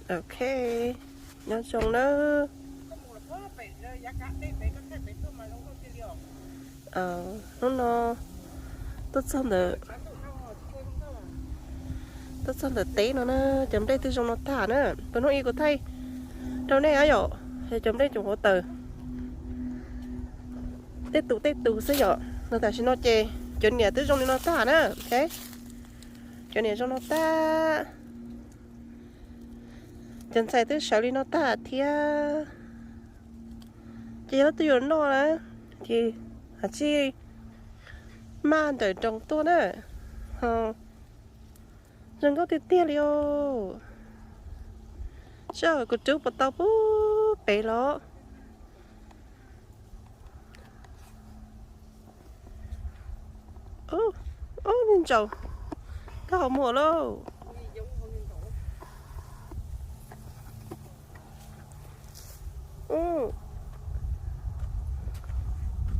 Ok, nyob zoo na. Hnub no tuaj txog ntawm, tuaj txog ntawm teb no na, cov nplej twb zoo no tag na. Puas hnub ib kuv thaij rau nej yom, cov nplej tseem hauv taws, tej tus tej tus xwb yom. No tam sim no ces cov niam twb zoo li no tag na. Ok, cov niam zoo no tag. Cov ntxhais twb sawv li no tag thiab. Ces yog leej twg yuav noj na, ces haj tsis maj ntawm nroos tuaj na. Zoo nkauj tiag tiag li os. Seb kuv rub puas tau pub pem los. Ub, ub, niag ntsaum, koj ho muag lauj. Ub,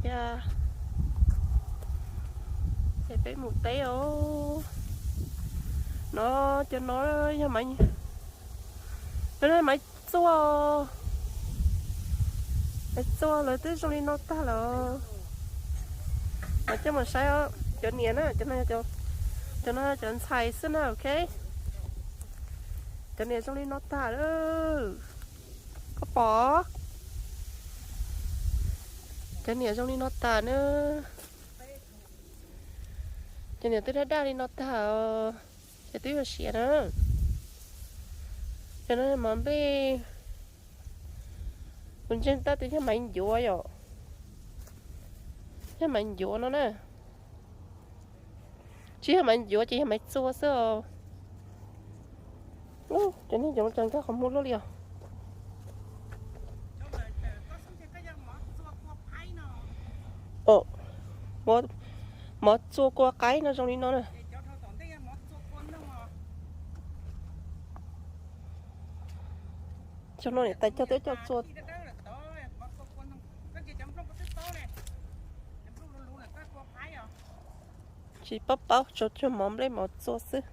ya, ces peb mus teb os. No, cov no yog maiv, maiv txua, maiv txua lawv twb zoo li no tag lawm. Mas coj mus saib os, cov niam na, cov no, cov no cov ntxhais xwb na, ok. Cov niam zoo li no tag lawm. Koj pom, cov niam zoo li no tas na. Cov niam twb daj daj li no tag, ces twb yuav siav na. Cov no mov nplej, kuv ntseeg tab twb yog maiv ncuav yom, yog maiv ncuav no na. Tsis yog maiv ncuav ces yog maiv txua xwb os. Cov niag yoov cas nkag qhov muag luaj li os. Mov txua kua qaib no zoo li no na. Cov no niam tais cog twb coj txua. Tsis paub paub, tsuas cog mov nplej mov txua xwb.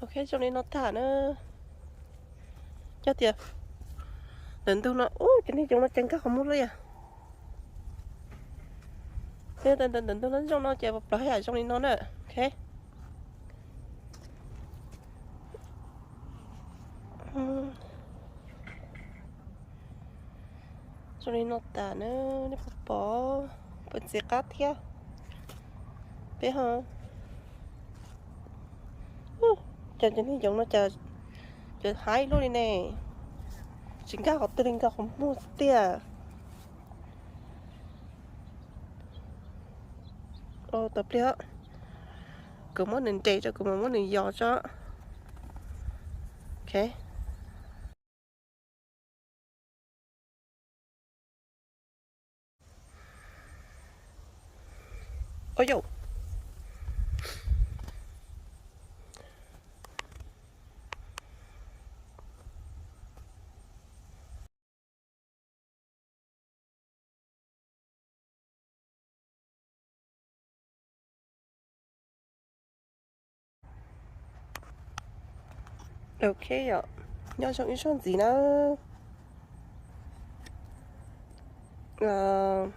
Ok, zoo li no tag na. Cog tias ntawm ntug no, ub, cov niag yoov no cas nkag qhov muag luaj yom. Ntawm ntug no zoo no ces plaub hais zoo li no na. Ok. Zoo li no tas na, nej puas pom, puas ntxim qab thiab. Peb ho, cas cov niag yoov no cas cov haib luaj li ne, tsis nkag qhov twg li, nkag qhov muag tiag. Tos pliag, kuv muab nws nres tso, kuv mam muab nws yos tso. Ok. Ok, nyob zoo ib zaug ntxiv na. Rov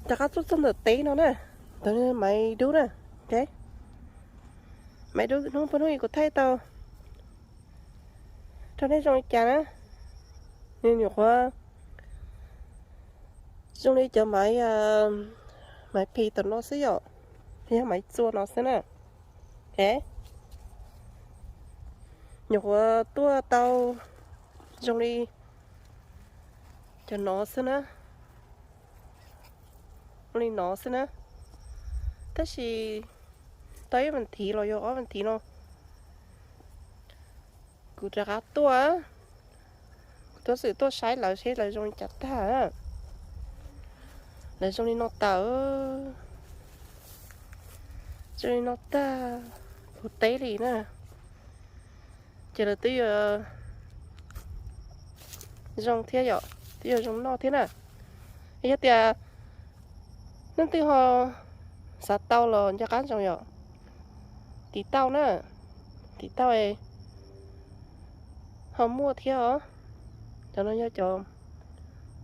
qab tuaj txog ntawm teb no na, ntawm Maiv Dub na. Maiv Dub hnub puag hnub kuv thaij tau rau nej zoo li cas na. Nws nyuam qhuav zoo li cov maiv, maiv phis tom no xwb yom, yog maiv txua no xwb na. Nyuam qhuav tuaj tau zoo li cov no xwb na, li no xwb na. Tab sis tau ib vas thiv los yog ob vas thiv no kuv rov qab tuaj, kuv tuaj xwm tuaj saib lawv seb lawv zoo li cas tag. Lawv zoo li no tag, zoo li no tag, puv teb li na. Ces lawv twb yuav zoo thiab yom, twb yuav zoo noj thiab na. Yog tias Leej twg ho xav tau los nco qab ntsoov yom. Tiv tauj na, tiv tauj ho muaj thiab os. Cov no yog cov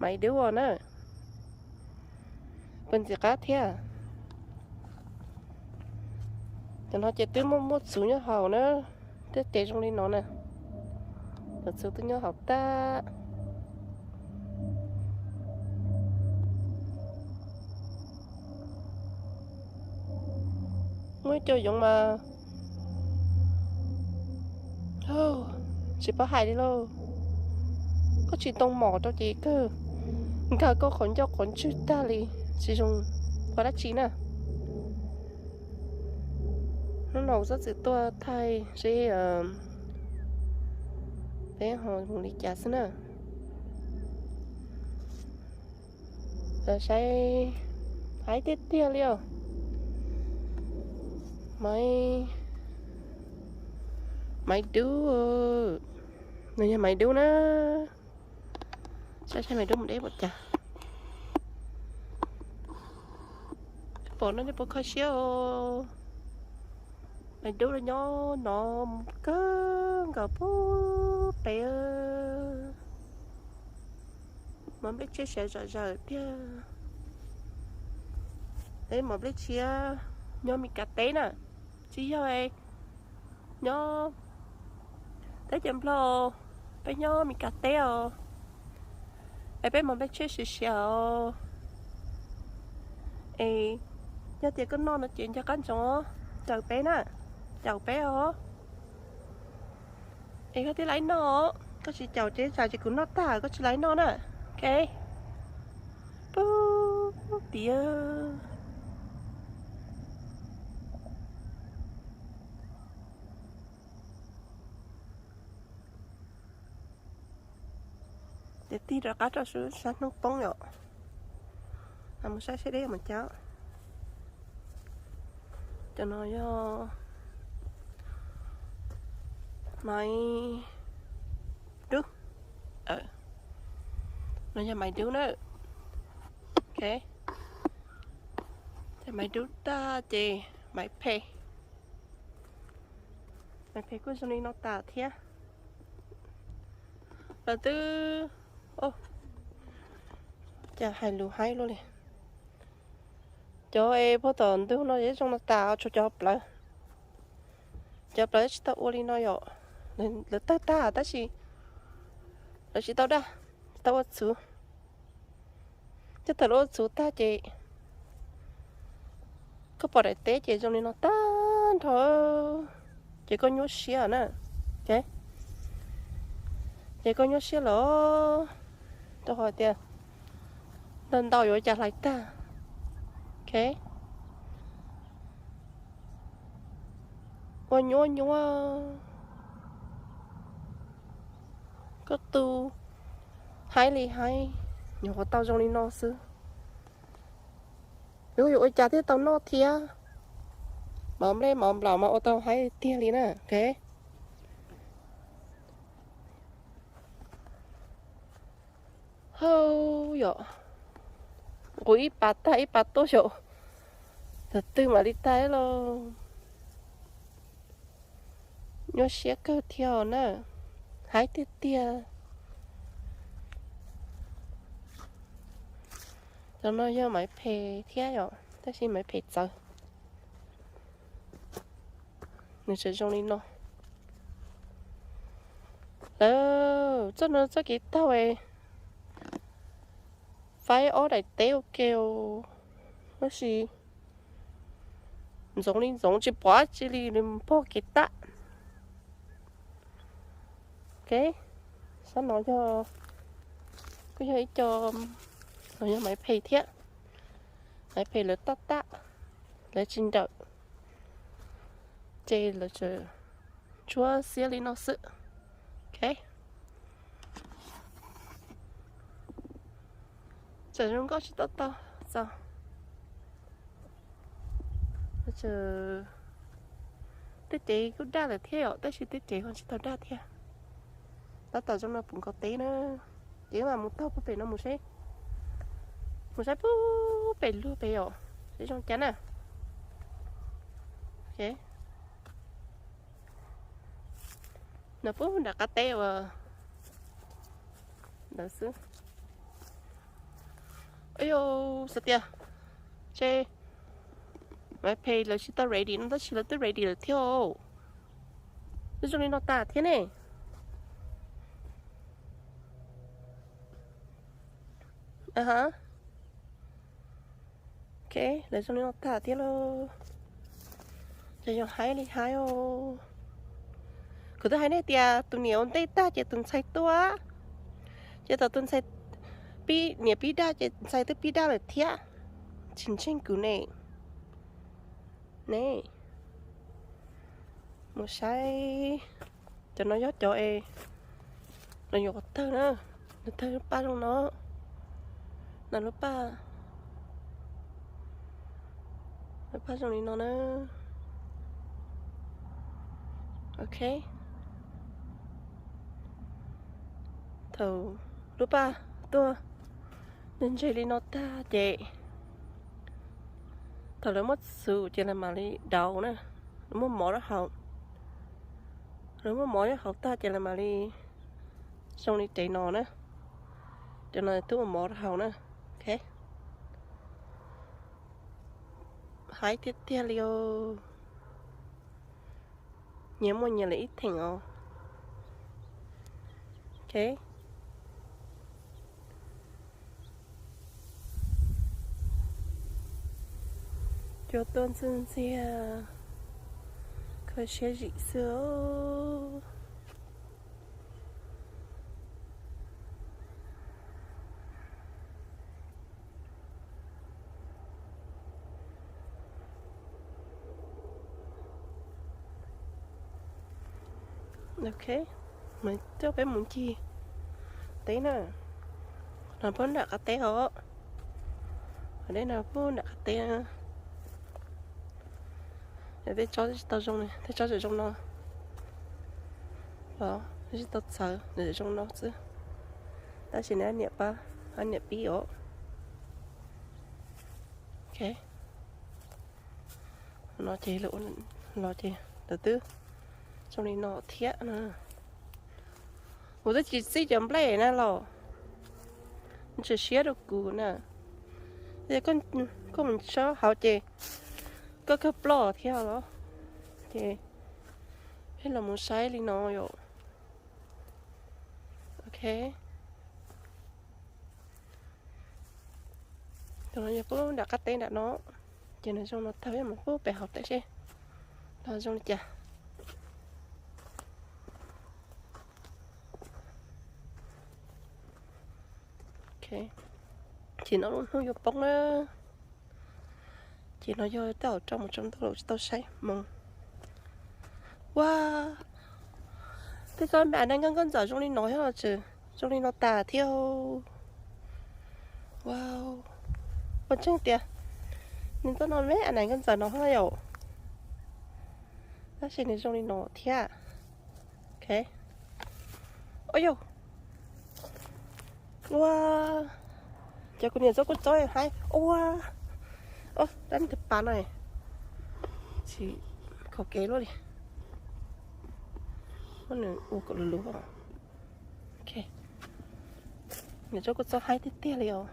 maiv dub os na, puas ntxim qab thiab. Cov no ces twb muaj muaj txhuv nyob hauv na, tej tes zoo li no na, cov txhuv twb nyob hauv tag. Muaj ib co yoov mas tsis paub hais li lauj, koj tsis ntoo mom rau ces kawg nkag koj qhov ncauj qhov ntswg tag li, tsis zoo ua dab tsi na. Hnub no kuv txhob txwm tuaj thaij seb peb ho mus li cas xwb na. Saib, haib tiag tiag li os. Maiv, maiv dub, nws yog maiv dub na. Saib saib maiv dub mus deb npaum cas. Pom no nej puas kho siab os. Maiv dub los nyob no kawg nkaus puag pem. Mov nplej tshiab siav zom zaws tiag. Peb mov nplej tshiab nyob Mes Kas teb na, tsis yog nyob teb chaws Nplog, peb nyob Mes Kas teb os. Es peb mov nplej tshiab siav siav os. Es yog tias koj noj no ces nco qab ntsoov caum peb na, caum peb os. Es koj thiaj li noj, koj tsis caum ces tsam ces kuv noj tag koj tsis li noj na. Ok. Pub tiag. Ces tig rov qab rau sab hnub poob yom. Mus saib seb deb mus cas. Cov no yog maiv dub. No yog maiv dub na. Ok. Ces maiv dub tag ces maiv phem. Maiv phem kuj zoo li no tas thiab. Lawv twb, cas hais lus haib luaj li. Cov es puag tom ntug no yeej zoo no tas, tshuav cov plawv. Cov plawv tsis tau ua li no yom. Lawv tawg tag tab sis lawv tsis tau daj, tsis tau ua txhuv. Coj tawm lawv ua txhuv tag ces koj pom daim teb ces zoo li no tag nrho, ces koj nyuaj siab na. Ces koj nyuaj siab lawm, rau qhov tias ntau ntau yuav cas hlais tag. Ok. Ua nyuaj nyuaj, koj tu haib li haib, nyuam qhuav tau zoo li no xwb. Yuav yuav ua cas thiaj tau noj thiab. Mov nplej mov nplaum mas ua tau haib tiag li na. Ok. Hauj yom, nqus ib pas tag ib pas tuaj xyov tus twg mam li tag lauj. Nyuaj siab kawg thiab na, haib tiag tiag. Cov no yog maiv phem thiab yom, tab sis maiv phem txawv. Nws tseem zoo li no. Lawv txoj no txoj kev taug faib ob daim teb ua ke, tab sis ntxoov li ntxoov tsis pom dab tsi li, nws pog kev tag. Ok, sab no yog, kuj yog ib co, no yog maiv phem thiab. Maiv phem lawv toj tag, lawv tsis nrawm, ces lawv tseem tshuab xiab li no xwb. Ok. Tseem zoo nkauj tsis tau tau txaus. Tej cev kuj daj lawm thiab yom, tab sis tej cev ho tsis tau daj thiab. Tab tom zoo no puv nkaus teb na, ces mam mus taug puag pem no mus seb, mus saib puag pem luag pem yom. Zoo cas na. Ok. Nws pub nram qab teb uas ntawd xwb. Ua yus xav tias, tse, mas phem lawv tsis tau ready no tab sis lawv twb ready lawm thiab. Zoo li no tas thiab ne. Aha. Ok, lawv zoo li no tag thiab lauj. Ces yog haib li haib os. Kuv twb hais nej tias tus niam ua ntej tag ces tus ntxhais tuaj, ces thaum tus ntxhais pib, niam pib daj ces ntxhais twb pib daj lawm thiab. Tsis ntseeg kuv ne. Ne, mus saib. Cov no yog cov es los nyuam qhuav tawg na. Nws tawg lub paj zoo no. Nws lub paj, lub paj zoo li no na. Ok. Thaum lub paj tuaj ntse ntse li no tag ces thaum lawv muab txhuv ces lawv mam li dauv na. Lawv muab mov rau hauv, lawv muab mov rau hauv tag ces lawv mam li zoo li tes no na. Cov no twb ua mov rau hauv na. Ok. Haib tiag tiag li os. Nyias muaj nyias lawm ib theem os. Ok. Cua tuaj ntxwg ntxiag, kho siab zim xwb os. Ok, coj peb mus ncig teb na. No pub nram qab teb os. Qhov dej no pub nram qab teb. Tej tsob tsis tau zoo, tej tsob tseem zoo no. Los tsis tau txhawv, nws zoo no xwb. Tab sis nws niam pab, niam pib os. Ok. No ces los ces lawv twb zoo li no thiab na. Kuv twb tsis txib cov nplej na los tseem siab rau kuv na. Koj mus tso hauv ces koj kawg ploj thiab los. Ces peb los mus saib li no yom. Ok. Tus no yog pub nram qab teb nram no, ces nws zoo no tag, peb mus pub pem hauv teb seb no zoo li cas. Ces no lub hnub yuav poob na. Ces no yog tej zaum rau mus tsaus ntuj lawm tsis tau saib mus. Ua, tej tsob me a nais nkauj nkauj ntxawm zoo li no thiab los tseem zoo li no tas thiab. Ua, ua tseeb tias nws txoj no me a nais nkauj ntxawm no yom. Tab sis nws zoo li no thiab. Ok. Ua yus, ua, cov kuv niam txob kuj txob haib ua. Dab ntawd pas no tsis khov kev luaj li. Muab nws ua kom luv luv. Ok. Niam txob kuj txob haib tiag tiag li os.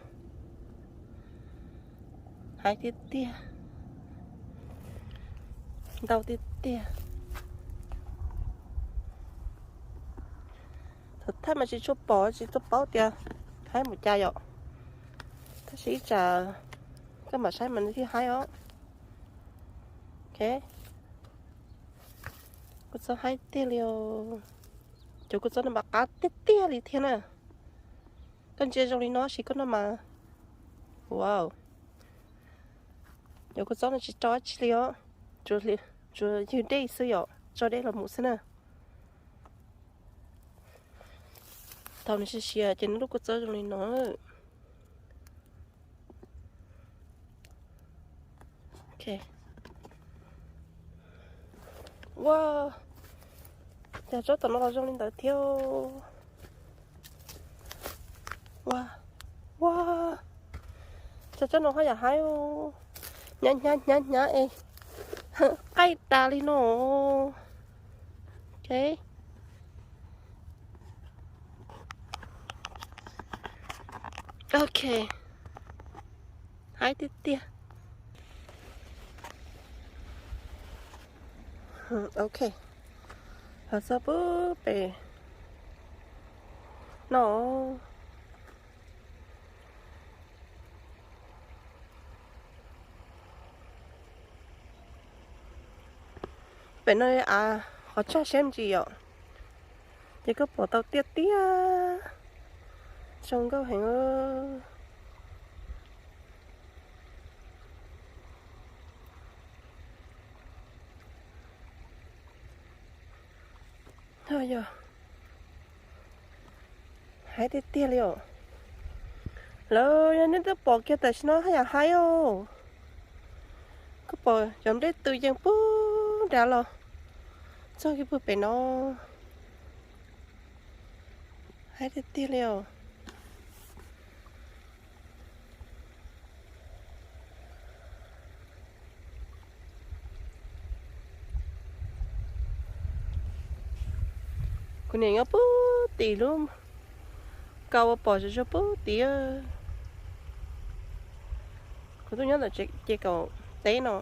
Haib tiag tiag. Ntau tiag tiag. Thaum thawj mas tsis tshua pom tsis tshua paub tias haib npaum cas yom. Tab sis ib tsam koj mam saib mas nws thiaj haib os. Ok. Kuv txob haib tiag li os. Cov kuv txob no mas qab tiag tiag li thiab na. Koj ntsia zoo li no sis koj no mas, wow. Cov kuv txob no tsis tso dab tsi li os. Tsuas ywg dej xwb yom, tso dej los mus xwb na. Thaum nws siav siav ces nws lub kuv txob zoo li no. Ok. Ua, cas tsob tom no los zoo li ntawd thiab. Ua, ua, cas tsob no haj yam haib. Hnyav hnyav hnyav hnyav es qaij tas li no. Ok. Ok. Haib tiag tiag. Ok. Los txog pub pem no. Pem no av qhov tsag siab ntsis yom, ces koj pom tau tiaj tiaj, zoo nkauj heev. Yog haib tiag tiag li os. Lawv yog nej twb pom kiag tam sim no haj yam haib os. Koj pom cov nplej tw yees pug nrad los txog kiag puag pem no. Haib tiag tiag li os. Kuv niam nyob pug tim lub kaus uas pom zog pug tim. Kuv tuaj nyob ntawm ces kaum teb no.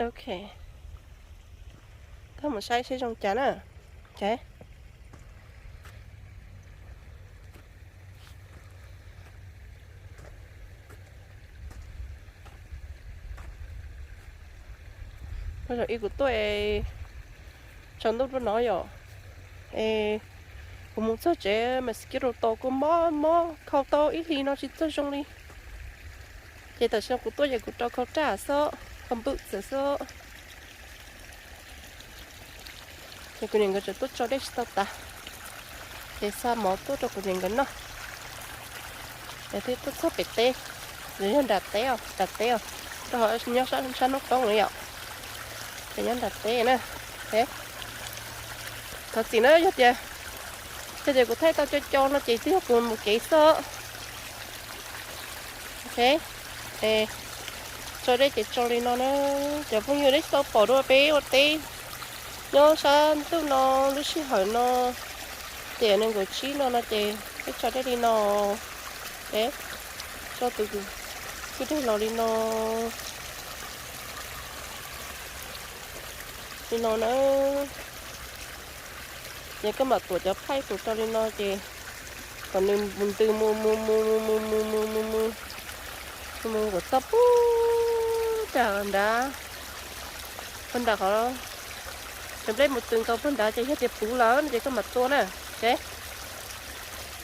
Ok, koj mus saib seb zoo cas na. Ib kuv tuaj tsaus ntuj rau no yom, es kuv mus txog tsev mosquito tau kuv mob mob khau tau ib hlis no tsis txawj zoo li. Ces tam sim no kuv tuaj ces kuv rau khau raj xwb, khau npwj xwb. Ces kuv niam nkawd tseem tuaj tso dej tsis tau tas, ces xa mov tuaj rau kuv niam nkawd noj. Es twb tuaj txog pem teb, yog nram teb os, nram teb os, rau qhov nyob sab hnub poob no yom. Ces nyob nram teb na. Thov txim na, yog tias, yog tias kuv thaij tau co co no ces twb yog kuv mus kev xwb. Ok, tso dej ces tso li no na. Cov phooj ywg, nej tsis tau pom dua peb ua teb nyob sab ntuj no, lub sij hawm no, ces nees nkaum tsib no no ces peb tso dej li no. Tso tus kwj deg los li no, li no na. Ces koj mam tuav cov pipe rau li no ces kom nws mus ntws mus mus mus mus mus mus mus mus mus mus kom txog pug nram nrad, pug nram qhov cov nplej mus tws nkaus pug nrad ces yog tias puv lawm no ces koj mam tua na. Ok,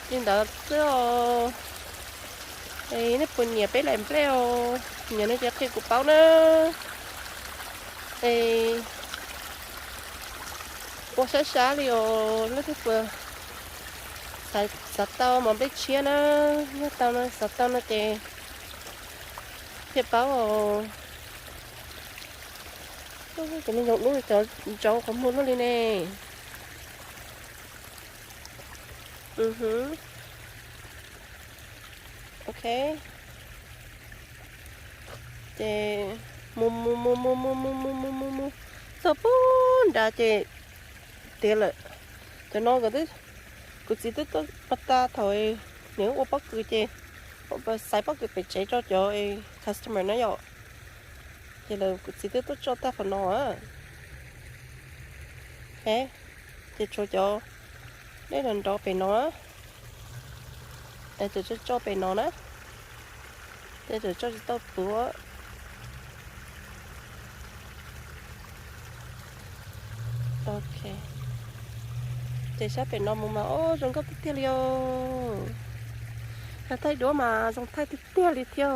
li ntawd xwb os. Es nej puas nyiam peb laim nplej os? Nyiam no ces qhia kuv paub na. Es ua sab sab li os, leej twg puas xav tau mov nplej tshiab na, yog tau no, xav tau no ces qhia paub os. Cov me ntsoov dub cov ntsoov qhov muag luaj li ne. Ok, ces mus mus mus mus mus mus mus mus mus mus txog pug nrad ces tiav lawm. Cov no nkawd twb, kuv txiv twb tuaj pas tas thaum nws ua pob kws ces xaiv pob kws pem tsev rau cov customer na yom. Ces lawv, kuv txiv twb tuaj tso tag qhov no. Ces tshuav cov dej nrov nrov pem no, es tseem tso pem no na, ces tseem tso tsis tau puv. Ok, ces sab pem no mus mas, o, zoo nkauj tiag tiag li os. Yog thaij duab mas zoo thaij tiag tiag li thiab.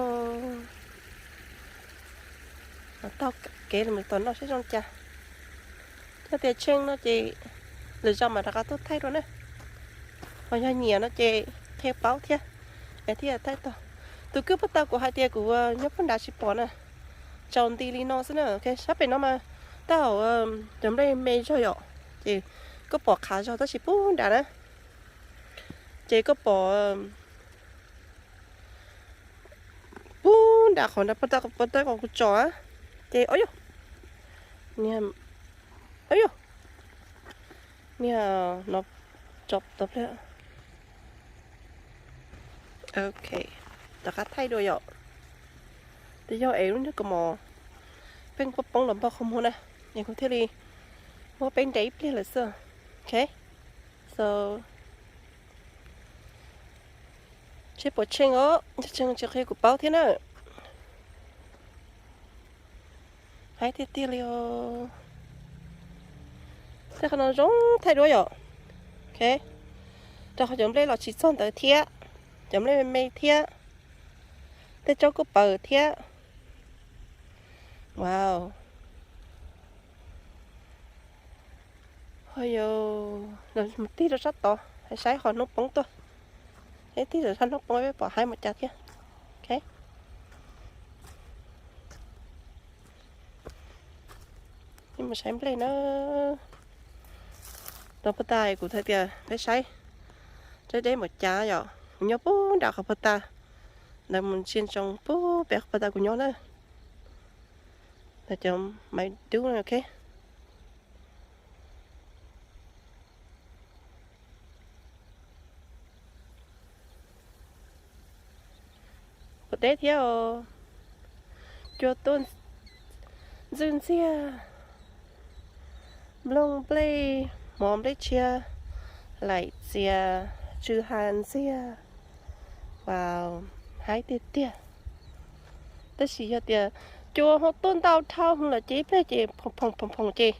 Taug kev los tom no seb zoo cas. Yog tias tsheej no ces lwm zaus mam rov qab tuaj thaij dua na. Ho yog nyiam no ces qhia paub thiab, es thiaj thaij tau. Tus kwj puag ta kuv hais tias kuv nyob puag nrad tsis pom na, tsaus nti li no xwb na. Ok, sab pem no mas tab hauv cov nplej me zog yom, ces koj pom qhav zog tab sis puag nrad na. Ces koj pom pub nram qhov nram pov tawb qhov kuv tso, ces o yog, o yog, niag no tso tau pliag. Ok, rov qab thaij dua yom. Twb yog es lub niag kaus mom pheej poob poob los npog qhov muag na, es kuv thiaj li muab peb nres ib pliag lawm xwb. Ok, so seb puas tsheej os, tsheej tsis qhia kuv paub thiab na. Haib tiag tiag li os. Tej qhov no zoo thaij duab yom. Ok, rau qhov cov nplej los tsis txog ntawd thiab, cov nplej me me thiab, tej tsob kuj paws thiab. Wow. Ho yog mus tig rau sab tod, saib qhov hnub poob tuaj. Tig rau sab hnub poob peb pom haib mus cas thiab. Ok, mus saib nplej na. Rau puag ta kuv thaij tias peb saib deb deb npaum cas yom. Kuv nyob puag nram qhov puag ta, ntawd mus ntsia ntsoov puag pem qhov puag ta kuv nyob na. Ntawd cov maiv dub na, ok. Puas deb thiab os. Cua tuaj ntxwj ntxiag, nplooj nplej, mov nplej tshiab, laim txias, tsw ha ntxiag. Wow, haib tiag tiag. Tab sis yog tias cua ho tuaj ntau dhau hwv lawm ces ib pliag ces phoom phoom phoom ces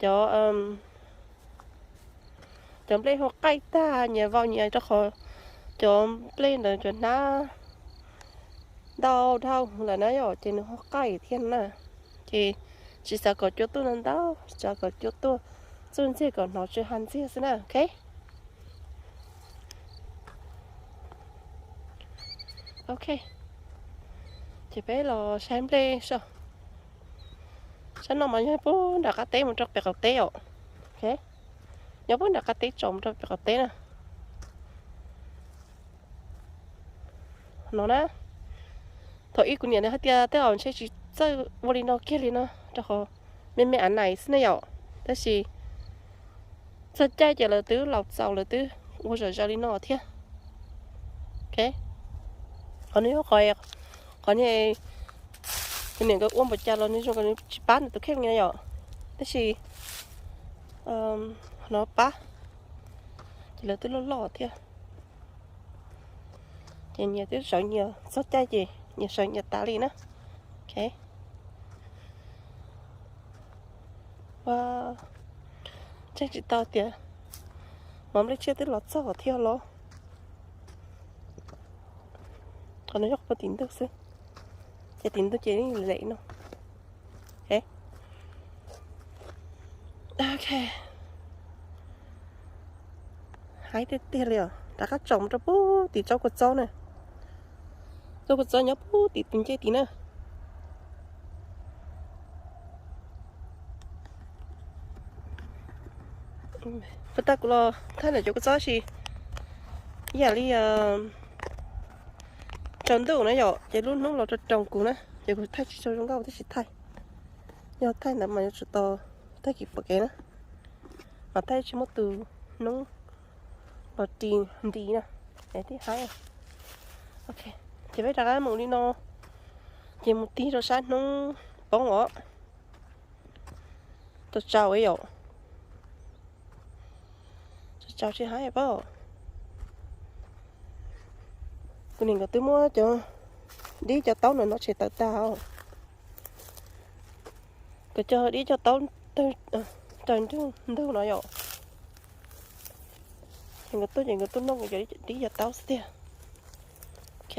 cov cov nplej ho qaij tag, nyias vau nyias rau qhov cov nplej ntawd cov hnab ntau dhau lawm na yom, ces nws ho qaij thiab na. Ces tsis xav kom cua tuaj ntau ntau, xav kom cua tuaj ntxuj ntxiag kom hnov tsw ha ntxiag xwb na, ok. Ok, ces peb los saib nplej so. Sab no mas yog puag nram qab teb mus rau pem qaum teb os. Ok, nyob puag nram qab teb tsaus mus rau pem qaum teb na. No na, thaum ub kuv niam nws hais tias tej zaum ntshe tsis txawj ua li no kiag li no, rau qhov me me av nais xwb ne yom. Tab sis txog caij ces lawv twb laus txaus lawv twb ua zom zaws li no thiab. Ok, qhov no yog qhov, qhov niag kuv niam nkawd ua npaum cas los nws zoo nkaus nws tsis pab nws tus kheej li yom. Tab sis no pab, ces lawv twb loj loj thiab. Ces nyias twb sawv nyias txog caij ces nyias sawv nyias tas li na. Ok, ua tseeb tsis tau tias mov nplej tshiab twb los txog thiab los. Qhov no yog qhov puag tim ntug xwb, ces tim ntug ces lem no. Ok, haib tiag tiag li os. Rov qab tsaus mus rau puag tim tsob kua txob na. Tsob kua txob nyob puag tim tus ncej tid na. Puag ta kuv los thaij ntawm cov kua txob sis ib yam li tsaus ntuj na yom, ces lub hnub los rau roos kuv na, ces kuv thaij tsis tshua zoo nkauj tab sis thaij. Yog thaij ntawd mas yuav tsum tau tag kis pom kev na, mas thaij tsis muaj tus hnub los ris nti na, es thiaj haib. Ok, ces peb rov qab mus li no, ces mus tig rau sab hnub poob os. Tau tsaus yom. Tau tsaus tsis haib pob. Kuv niam nkawd twb muab cov dib cov taub no no tshem tawm tag os. Nkawd cog dib cog taub raws nroog ntug no yom. Ces nkawd tuaj ces nkawd tuaj noj cov dib cov taub xwb tiag. Ok,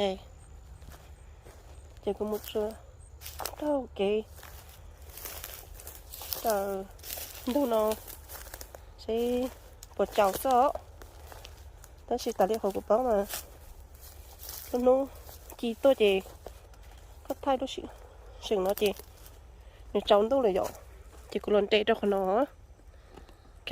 ces kuv mus tsuas taug kev raws ntug no seb puas tsaus xwb os. Tab sis tas li qhov kuv paub mas lub hnub ci tuaj ces koj thaij lub seem no ces nws tsaus ntuj lawm yom. Ces kuv los nres rau qhov no. Ok,